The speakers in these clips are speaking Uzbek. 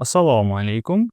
Assalomu alaykum.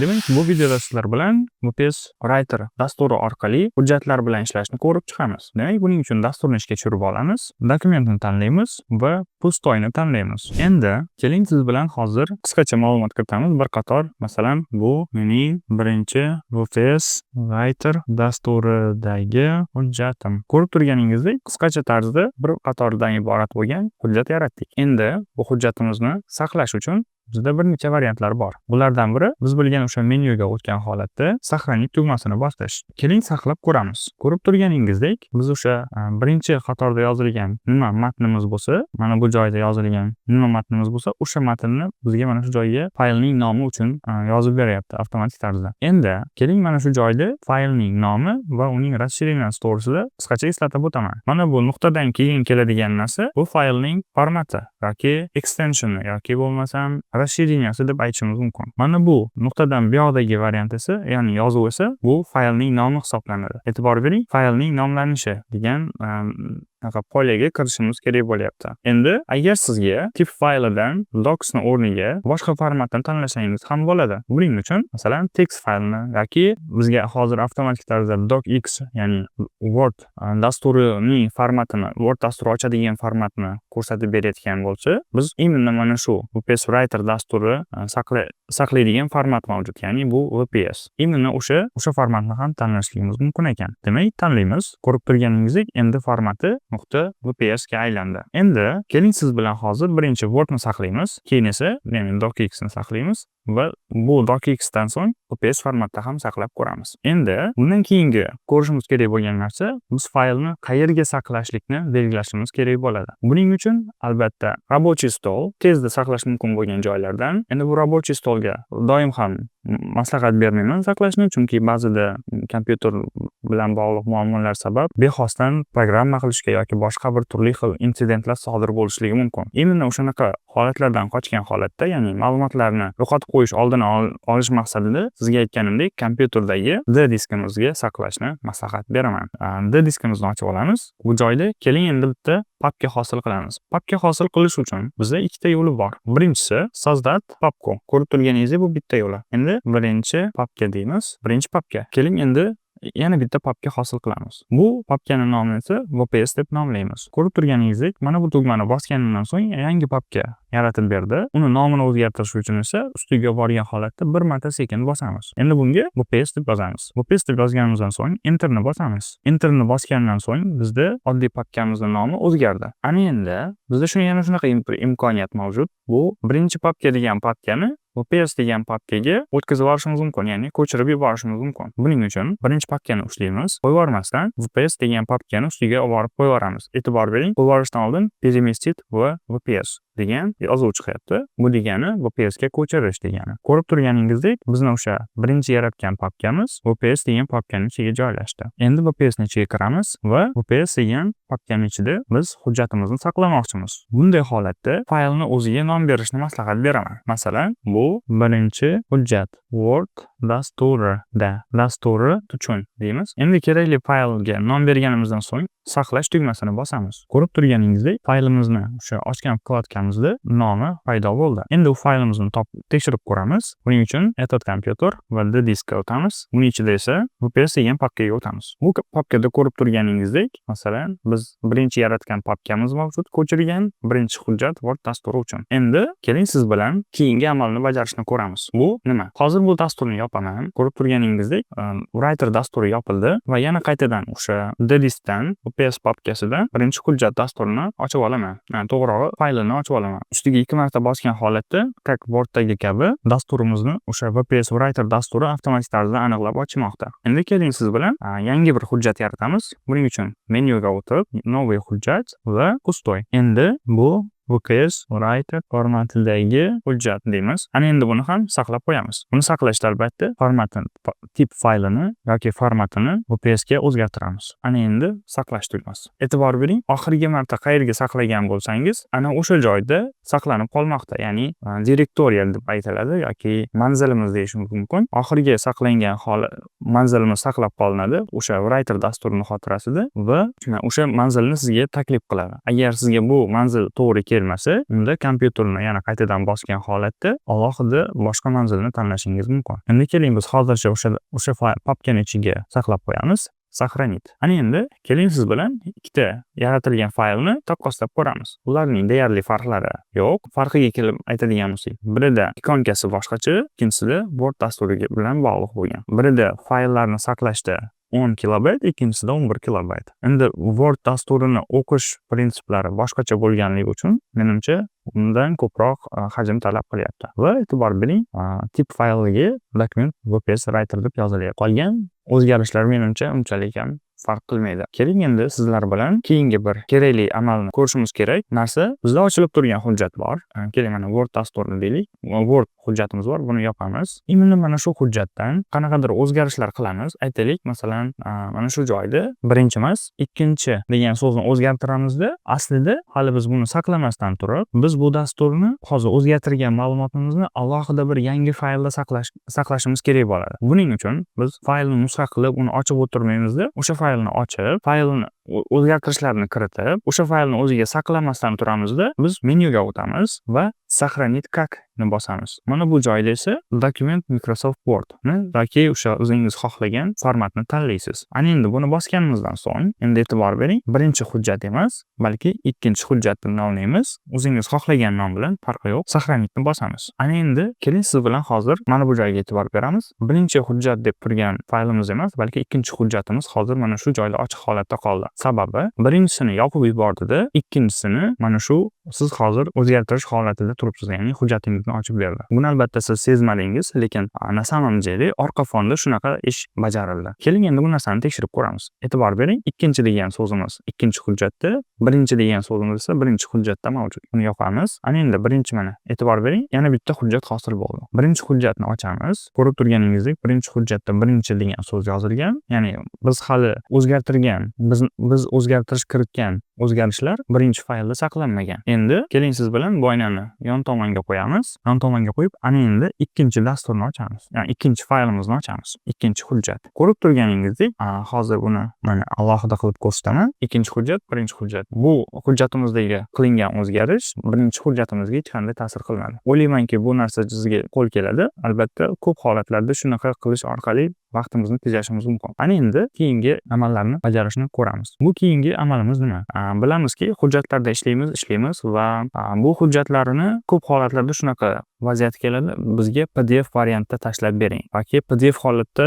Demak, bu videoda sizlar bilan WPS Writer dasturi orqali hujjatlar bilan ishlashni ko'rib chiqamiz. Demak, buning uchun dasturni ishga tushirib olamiz, dokumentni tanlaymiz va пустой ni tanlaymiz. Endi keling, siz bilan hozir qisqacha ma'lumot kiritamiz. Bir qator, masalan, bu mening birinchi WPS Writer dasturidagi hujjatim. Ko'rib turganingizdek, qisqacha tarzda bir qatordan iborat bo'lgan hujjat yaratdik. Endi bu hujjatimizni saqlash uchun bizda bir necha variantlar bor. Bulardan biri biz bilgan o'sha menyuga o'tgan holatda "Сохранить" tugmasini bosish. Keling, saqlab ko'ramiz. Ko'rib turganingizdek, biz o'sha birinchi qatorda yozilgan nima matnimiz bo'lsa, mana bu joyda yozilgan nima matnimiz bo'lsa, o'sha matnni bizga mana shu joyga faylning nomi uchun yozib beryapti avtomatik tarzda. Endi keling, mana shu joyda faylning nomi va uning расширения si to'g'risida qisqacha eslatib o'taman. Mana bu nuqtadan keyin keladigan narsa bu faylning formati yoki extensioni yoki bo'lmasam расширения si deb aytishimiz mumkin. Mana bu nuqtadan buyoqdagi variant esa, ya'ni yozuv esa bu faylning nomi hisoblanadi. E'tibor bering, faylning nomlanishi degan anaqa поля ga kirishimiz kerak bo'lyapti. Endi agar sizga tip faylidan docsni o'rniga boshqa formatni tanlasangiz ham bo'ladi. Buning uchun, masalan, tekst faylni yoki bizga hozir avtomatik tarzda docx, ya'ni Word dasturining formatini, Word dasturi ochadigan formatni ko'rsatib berayotgan bo'lsa, biz именно mana shu WPS Writer dasturi saqlaydigan format mavjud, ya'ni bu WPS. Именно o'sha formatni ham tanlashligimiz mumkin ekan. Demak, tanlaymiz. Ko'rib turganingizdek, endi formati .wps ga aylandi. Endi keling, siz bilan hozir birinchi Wordni saqlaymiz, keyin esa, ya'ni docxni saqlaymiz va bu docxdan so'ng WPS formatda ham saqlab ko'ramiz. Endi bundan keyingi ko'rishimiz kerak bo'lgan narsa, biz faylni qayerga saqlashlikni belgilashimiz kerak bo'ladi. Buning uchun albatta рабочий стол tezda saqlash mumkin bo'lgan joylardan. Endi bu рабочий стол ga doim ham maslahat bermayman saqlashni, chunki ba'zida kompyuter bilan bog'liq muammolar sabab bexosdan programma qilishga yoki boshqa bir turli xil insidentlar sodir bo'lishligi mumkin. Именно o'shanaqa holatlardan qochgan holatda, ya'ni ma'lumotlarni yo'qotib qo'yish oldini olish maqsadida sizga aytganimdek, kompyuterdagi D diskimizga saqlashni maslahat beraman. D diskimizni ochib olamiz. Bu joyda keling, endi bitta papka hosil qilamiz. Papka hosil qilish uchun bizda ikkita yo'li bor. Birinchisi "Создать папку". Ko'rib turganingizdek, bu bitta yo'li. Endi birinchi papka deymiz. Birinchi papka. Keling, endi yana bitta papka hosil qilamiz. Bu papkani nomini esa WPS deb nomlaymiz. Ko'rib turganingizdek, mana bu tugmani bosganimdan so'ng yangi papka yaratib berdi. Uni nomini o'zgartirish uchun esa ustiga borgan holatda bir marta sekin bosamiz. Endi bunga WPS deb yozamiz. WPS deb yozganimizdan so'ng Enterni bosamiz. Enterni bosgandan so'ng bizda oddiy papkamizni nomi o'zgardi. Ana endi bizda shuni yana shunaqa imkoniyat mavjud. Bu birinchi papka degan papkani WPS degan papkaga o'tkazib yuborishimiz mumkin, ya'ni ko'chirib yuborishimiz mumkin. Buning uchun birinchi papkani ushlaymiz, qo'yib yubormasdan WPS degan papkani ustiga olib borib qo'yib yuboramiz. E'tibor bering, qo'yib yuborishdan oldin "Переместить в WPS" degan yozuv chiqyapti. Bu degani WPS ga ko'chirish degani. Ko'rib turganingizdek, bizni o'sha birinchi yaratgan papkamiz WPS degan papkaning ichiga joylashdi. Endi WPS ni ichiga kiramiz va WPS degan papkaning ichida biz hujjatimizni saqlamoqchimiz. Bunday holatda faylni o'ziga nom berishni maslahat beraman. Masalan, bu birinchi hujjat Word dasturi uchun deymiz. Endi kerakli faylga nom berganimizdan so'ng saqlash tugmasini bosamiz. Ko'rib turganingizdek, faylimizni o'sha ochgan вкладка mizda nomi paydo bo'ldi. Endi u faylimizni topib tekshirib ko'ramiz. Buning uchun "Этот компьютер" va D diskga o'tamiz. Buning ichida esa WPS degan papkaga o'tamiz. Bu papkada ko'rib turganingizdek, masalan, biz birinchi yaratgan papkamiz mavjud, ko'chirgan birinchi hujjat Word dasturi uchun. Endi keling, siz bilan keyingi amalni bajarishni ko'ramiz. Bu nima? Hozir bu dasturni yopaman. Ko'rib turganingizdek, Writer dasturi yopildi va yana qaytadan o'sha D diskdan WPS papkasida birinchi hujjat dasturini ochib olaman. To'g'rirog'i, faylini ochib olaman. Ustiga ikki marta bosgan holatda, как Worddagi kabi, dasturimizni o'sha WPS Writer dasturi avtomatik tarzda aniqlab ochmoqda. Endi keling, siz bilan yangi bir hujjat yaratamiz. Buning uchun menyuga o'tib, "Новый hujjat" va "Пустой". Endi bu WPS Writer formatidagi hujjat deymiz. Ana endi buni ham saqlab qo'yamiz. Buni saqlashda albatta formatini, tip faylini yoki formatini WPS ga o'zgartiramiz. Ana endi saqlash tugmasi. E'tibor bering, oxirgi marta qayerga saqlagan bo'lsangiz, ana o'sha joyda saqlanib qolmoqda. Ya'ni direktoriya deb aytiladi yoki manzilimiz deyishimiz mumkin. Oxirgi saqlangan manzilimiz saqlab qolinadi o'sha Writer dasturini xotirasida va o'sha manzilni sizga taklif qiladi. Agar sizga bu manzil to'g'ri kelsa, kelmasa, unda kompyuterni yana qaytadan bosgan holatda alohida boshqa manzilni tanlashingiz mumkin. Endi keling, biz hozircha o'sha papkani ichiga saqlab qo'yamiz. Сохранить. Ana endi keling, siz bilan ikkita yaratilgan faylni taqqoslab ko'ramiz. Ularning deyarli farqlari yo'q. Farqiga kelib aytadigan bo'lsak, birida ikonkasi boshqacha, ikkinchisida Word dasturi bilan bog'liq bo'lgan. Birida fayllarni saqlashda 10 kilobayt, ikkinchisida 11 kilobayt. Endi Word dasturini o'qish prinsiplari boshqacha bo'lganligi uchun, menimcha, undan ko'proq hajm talab qilyapti. Va e'tibor bering, tip faylga документ WPS Writer deb yozilyapti. Qolgan o'zgarishlar, menimcha, unchalik ham farq qilmaydi. Keling, endi sizlar bilan keyingi bir kerakli amalni ko'rishimiz kerak. Narsa bizda ochilib turgan hujjat bor. Keling, mana Word dasturini deylik. Word hujjatimiz bor, buni yopamiz. Именно mana shu hujjatdan qanaqadir o'zgarishlar qilamiz. Aytaylik, masalan, mana shu joyda birinchi emas, ikkinchi degan so'zni o'zgartiramizda, aslida hali biz buni saqlamasdan turib, biz bu dasturni hozir o'zgartirgan ma'lumotimizni alohida bir yangi faylda saqlashimiz kerak bo'ladi. Buning uchun biz faylni nusxa qilib, uni ochib o'tirmaymizda, o'sha faylni ochib, faylni o'zgartirishlarni kiritib, o'sha faylni o'ziga saqlamasdan turamizda, biz menyuga o'tamiz va "Сохранить как" ni bosamiz. Mana bu joyda esa документ Microsoft Wordni yoki o'sha o'zingiz xohlagan formatni tanlaysiz. Ana endi buni bosganimizdan so'ng, endi e'tibor bering, birinchi hujjat emas, balki ikkinchi hujjatni nomlaymiz. O'zingiz xohlagan nom bilan, farqi yo'q. Сохранить ni bosamiz. Ana endi keling, siz bilan hozir mana bu joyga e'tibor beramiz. Birinchi hujjat deb turgan faylimiz emas, balki ikkinchi hujjatimiz hozir mana shu joyda ochiq holatda qoldi. Sababi birinchisini yopib yubordida, ikkinchisini mana shu siz hozir o'zgartirish holatida turibsiz, ya'ni hujjatingizni ochib berdi. Buni, albatta, siz sezmadingiz, lekin на самом деле orqa fonda shunaqa ish bajarildi. Keling, endi bu narsani tekshirib ko'ramiz. E'tibor bering, ikkinchi degan so'zimiz ikkinchi hujjatda, birinchi degan so'zimiz esa birinchi hujjatda mavjud. Buni yopamiz. Ana endi birinchi, mana, e'tibor bering, yana bitta hujjat hosil bo'ldi. Birinchi hujjatni ochamiz. Ko'rib turganingizdek, birinchi hujjatda birinchi degan so'z yozilgan. Ya'ni biz hali o'zgartirgan, biz o'zgartirish kiritgan o'zgarishlar birinchi faylda saqlanmagan. Endi keling, siz bilan bu oynani yon tomonga qo'yamiz. Yon tomonga qo'yib, ana endi ikkinchi dasturni ochamiz. Ya'ni ikkinchi faylimizni ochamiz. Ikkinchi hujjat. Ko'rib turganingizdek, hozir buni mana alohida qilib ko'rsataman. Ikkinchi hujjat, birinchi hujjat. Bu hujjatimizdagi qilingan o'zgarish birinchi hujjatimizga hech qanday ta'sir qilmadi. O'ylaymanki, bu narsa sizga qo'l keladi. Albatta, ko'p holatlarda shunaqa qilish orqali vaqtimizni tejashimiz mumkin. Ana endi keyingi amallarni bajarishni ko'ramiz. Bu keyingi amalimiz nima? Bilamizki, hujjatlarda ishlaymiz va bu hujjatlarni ko'p holatlarda shunaqa vaziyat keladi, bizga PDF variantda tashlab bering yoki PDF holatda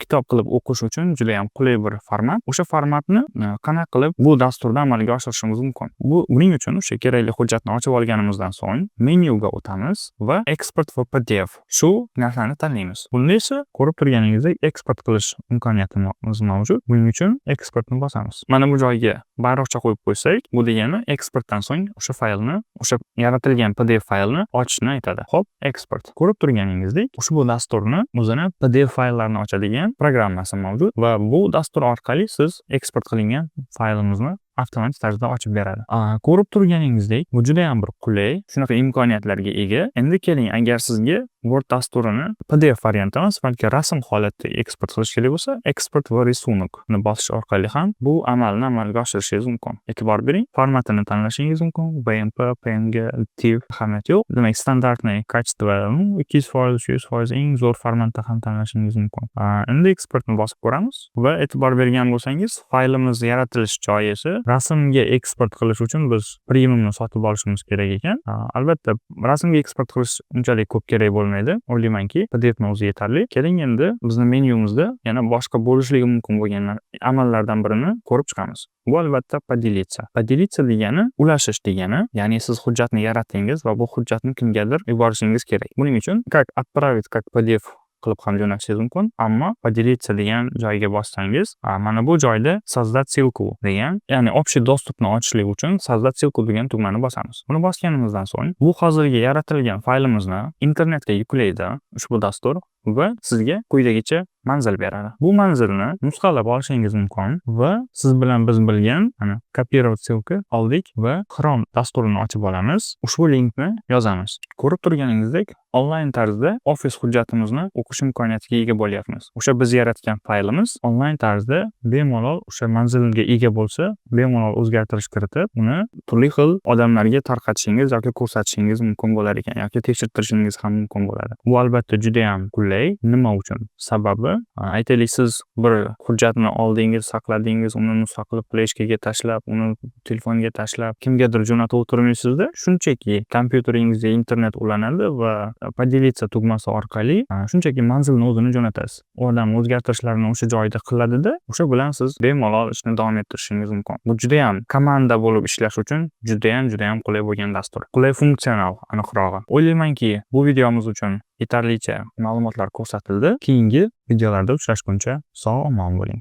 kitob qilib o'qish uchun judayam qulay bir format. O'sha formatni qanaqa qilib bu dasturda amalga oshirishimiz mumkin? Buning uchun o'sha kerakli hujjatni ochib olganimizdan so'ng menyuga o'tamiz va "Экспорт в PDF" shu narsani tanlaymiz. Bunda esa, ko'rib turganingizdek, eksport qilish imkoniyatimiz mavjud. Buning uchun eksportni bosamiz. Mana bu joyga bayroqcha qo'yib qo'ysak, bu degani eksportdan so'ng o'sha faylni, o'sha yaratilgan PDF faylni ochishni aytadi. Xo'p, eksport. Ko'rib turganingizdek, ushbu dasturni o'zini PDF fayllarni ochadigan programmasi mavjud va bu dastur orqali siz eksport qilingan faylimizni avtomatik tarzda ochib beradi. Ko'rib turganingizdek, bu judayam bir qulay, shunaqa imkoniyatlarga ega. Endi keling, agar sizga Word dasturini PDF variantda emas, balki rasm holatida eksport qilish kerak bo'lsa, "Экспорт в рисунок" ni bosish orqali ham bu amalni amalga oshirishingiz mumkin. E'tibor bering, formatini tanlashingiz mumkin. BMP, PNG, TIFF, ahamiyati yo'q. Demak, стандартный качество 200%, 300%, eng zo'r formatda ham tanlashingiz mumkin. Endi eksportni bosib ko'ramiz va e'tibor bergan bo'lsangiz, faylimiz yaratilish joyi esa rasmga eksport qilish uchun biz premiumni sotib olishimiz kerak ekan. Albatta, rasmga eksport qilish unchalik ko'p kerak bo'lmaydi. O'ylaymanki, PDFni o'zi yetarli. Keling, endi bizni menyumizda yana boshqa bo'lishligi mumkin bo'lgan amallardan birini ko'rib chiqamiz. Bu, albatta, поделиться. Поделиться degani ulashish degani, ya'ni siz hujjatni yaratdingiz va bu hujjatni kimgadir yuborishingiz kerak. Buning uchun как "Отправить как PDF" qilib ham jo'natishingiz mumkin, ammo "Поделиться" degan joyga bossangiz, mana bu joyda "Создать ссылку" degan, ya'ni общий доступ ni ochishlik uchun "Создать ссылку" degan tugmani bosamiz. Buni bosganimizdan so'ng bu hozirgi yaratilgan faylimizni internetga yuklaydi ushbu dastur va sizga quyidagicha manzil beradi. Bu manzilni nusxalab olishingiz mumkin va siz bilan biz bilgan, mana, "Копировать ссылка" oldik va Chrome dasturini ochib olamiz. Ushbu linkni yozamiz. Ko'rib turganingizdek, onlayn tarzda Office hujjatimizni o'qish imkoniyatiga ega bo'lyapmiz. O'sha biz yaratgan faylimiz onlayn tarzda bemalol o'sha manzilga ega bo'lsa, bemalol o'zgartirish kiritib, uni turli xil odamlarga tarqatishingiz yoki ko'rsatishingiz mumkin bo'lar ekan yoki tekshirtirishingiz ham mumkin bo'ladi. Bu, albatta, judayam qulay. Nima uchun? Sababi, aytaylik, siz bir hujjatni oldingiz, saqladingiz, uni nusxa qilib fleshkaga tashlab, uni telefonga tashlab, kimgadir jo'natib o'tirmaysizda, shunchaki kompyuteringizga internet ulanadi va "Поделиться" tugmasi orqali shunchaki manzilni o'zini jo'natasiz. U odam o'zgartirishlarni o'sha joyida qiladida, o'sha bilan siz bemalol ishni davom ettirishingiz mumkin. Bu judayam komanda bo'lib ishlash uchun judayam, judayam qulay bo'lgan dastur. Qulay funksional, aniqrog'i. O'ylaymanki, bu videomiz uchun yetarlicha ma'lumotlar ko'rsatildi. Keyingi videolarda uchrashguncha sog' omon bo'ling.